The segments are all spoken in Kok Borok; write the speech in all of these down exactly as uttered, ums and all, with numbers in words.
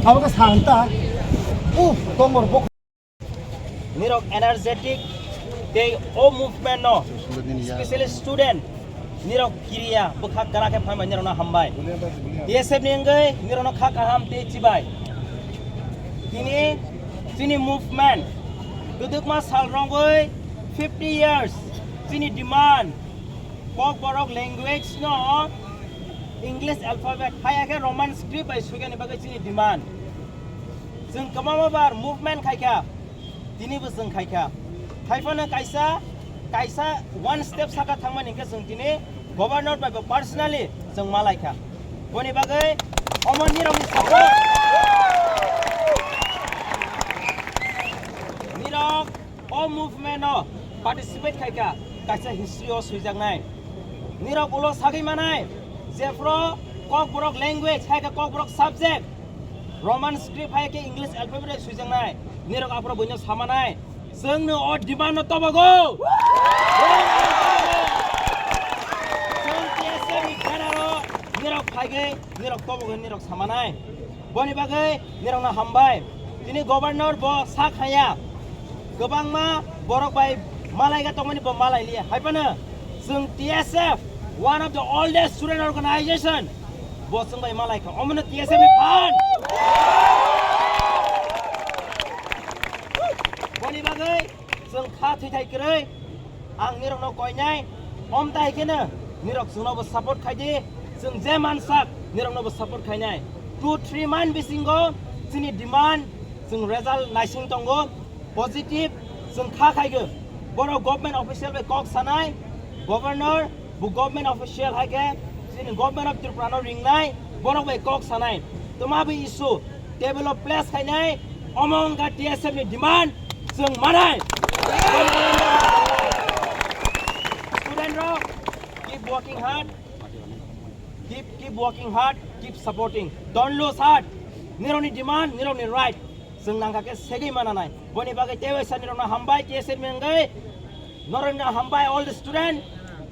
Abo khe sa ang ta. Uff, tongor bok. Nirok energetic tei o movement no, specially student, nirok kiriya bwkha kwrak khe phaimani nirokno hambai. T S F ni wngwi nirokno kha kaham tei chibai. Tini chini movement kwdwkma sal rwngwi fifty years chini demand, Kokborok language no English alphabet haya khe Roman script bai suigani bagwi chini demand. Chwng kwbangma bar movement khaikha, tinibo chwng khaikha. Haiphano kaisa, kaisa one step saka thangmani hwnkhe chwng tini governor bai bo personally chwng malaikha. Boni bagwi omo nirokni support. Nirok o movement o participate khaikha, kaisa history o swijaknai. Nirok ulo sagwi manai, jephru Kokborok language, hai khe Kokborok subject, Roman script hai khe English alphabet bai swijaknai. Nirok aphuru buino samanai, chwngno o demand no tobogo. Chwng T S F ni banner o nirok phaigwi, nirok tobogo, nirok samanai. Boni bagwi nirokno hambai. Tini governor bo sak haya. Kwbangma borok bai malaiga tongmani bo malai liya. Haiphano chwng T S F, one of the oldest student organization, bo chwng bai malai kha. Omono T S F ni phan. Boni bagwi chwng kha thwi thai kwrwi. Ang nirokno koinai, omtai kheno nirok chwngnobo support khaidi, chwng je mansak niroknobo support khainai. Two three month bisingo chini demand chwng result naising tongo, positive chwng kha khaigo. Borok government official bai kok sanai, governor bo government official hai khe chini government of Tripura no ringnai, borok bai kok sanai. Toma bo issue table o place khainai, omo wngkha T S F ni demand, chwng manai. Student rok, keep working hard, keep, keep working hard, keep supporting, don't lose heart. Nirokni demand, nirokni right, chwng nangkha khe segwi mananai. Boni bagwi tei waisa nirokno hambai, T S F ni wngwi norokno hambai, all the student,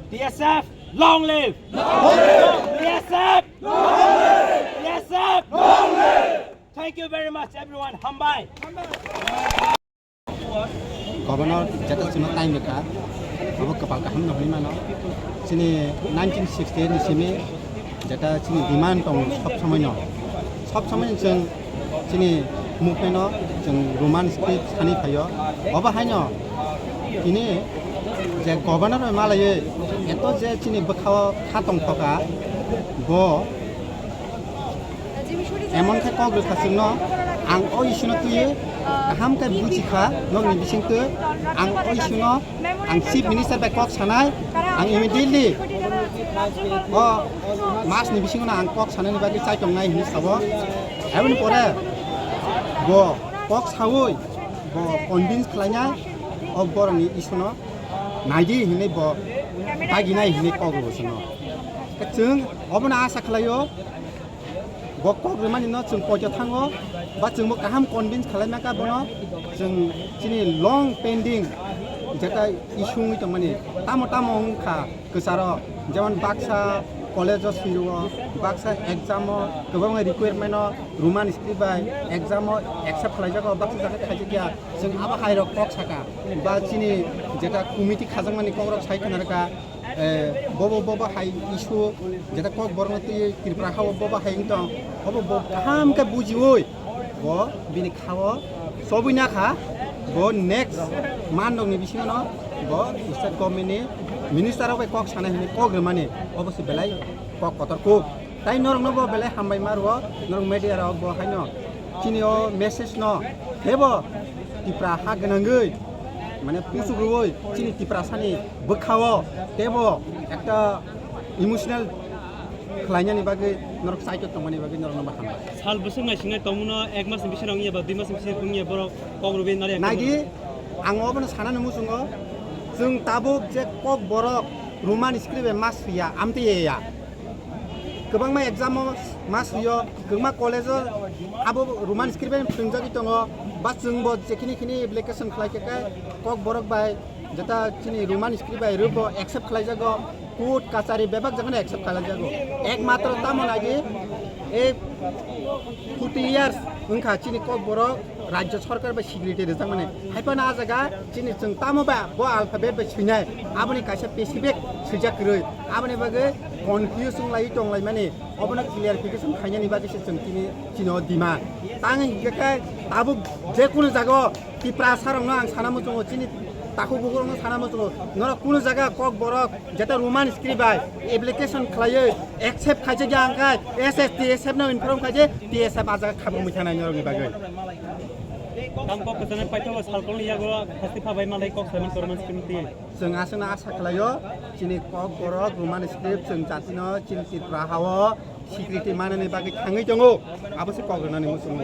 T S F long live. T S F, T S F. Thank you very much everyone. Hambai. Governor jeta chwngno time rwkha, abo kwpal kaham no hwnwi mano. Chini nineteen sixty-eight ni simi jeta chini demand tongo sob somoi no. Sob somoi no chwng chini movement no chwng Roman script sani phaio. Obo haino tini je governor bai malaiwi eto je chini bwkhao kha tongthoka, bo emon khe kok rwkha chwngno, ang o issue no twiwi kaham khe buji kha nokni bisingtwi. Ang o issue no ang chief minister bai kok sanai, ang immediately o mas ni bisingo no ang kok sanani bagwi chai tongnai hinwi sabo. Aboni pore bo kok saui bo convince khlainai, o borokni issue no naidi hinwi bo daginai hinwi kok rwo chwngno. Chwng obono asa khlaio, bo kok rwmani no chwng poito thango, ba chwngbo kaham convince khlai maka bono, chwng chini long pending jeta issue wngwi tongmani, tamo tamo wngkha kwcharo, jemon baksa college o swi rwo, baksa exam o kwbangma requirement o Roman script bai exam o accept khlai jago, baksa jaga khaijak ya, chwng abo hai rok kok saka, ba chini jeta committee khajakmani kok rok sai khna rwkha. Eh, bobo, bobo hai issue, jeta kok borokno twi Tripura hao bobo hai wng tong, obo bo kaham khe bujiui bo bini khao sobui na kha, bo next month rokni bisingo no bo state government ni minister rok bai kok sanai hinwi kok rwmani, obo se belai kok kotor kuk. Tai norokno bo belai hambai ma rwo, norok media rok bo haino chini o message no tebo Tipra ha gwnangwi mane puchuk rwui chini Tiprasani bwkhao tebo ekta emotional khlainani bagwi norok side o tongmani bagwi norokno bo hambai. Sal bwswk naisingnai tongmano ek mas ni bisingo wngya ba dui mas ni bisingo wngya borok kok rwui nari. Naidi, ang obono sanani muchungo, chwng tabuk je kok borok Roman script bai mas swiya, amtwi ya. Kwbangma exam o ma swiyo, kwbangma college o abo Roman script bai phwrwngjagwi tongo, ba chwngbo jekhini khini application khlai khe khe kok borok bai jeta chini Roman script bai rwbo accept khlaijago, court kachari bebak jagano accept khlaijago. Ekmatro tamo nagi ei Forty years wngkha chini Kokborok Rajya Sarkar bai secretary rijak mani. Hai phano ah jaga chini chwng tamo ba bo alphabet bai swinai, aboni kaisa specific swijak kwrwi, aboni bagwi confuse wng lai tong lai mani, obono clarification khainani bagwi se chwng chini chini o demand. Tang hingkhe khe tabuk je kunu jaga o Tiprasarokno ang sana muchungo, chini takhuk bukurokno sana muchungo, norok kunu jaga Kokborok jeta Roman script bai application khlaiwi accept khaijak ya hwnkhai S S T S F no inform khaijak, T S F a jaga khabangmwi thanai norokni bagwi. Tang kok kwchangni paithago salkolni yago hasti phabai malai kok saimon korman script twi. Chwng aswkno asa khlaio, chini Kokborok Roman script chwng jatino chini Tripura hao security manani bagwi thangwi tongo, abo se kok rwnani muchungo.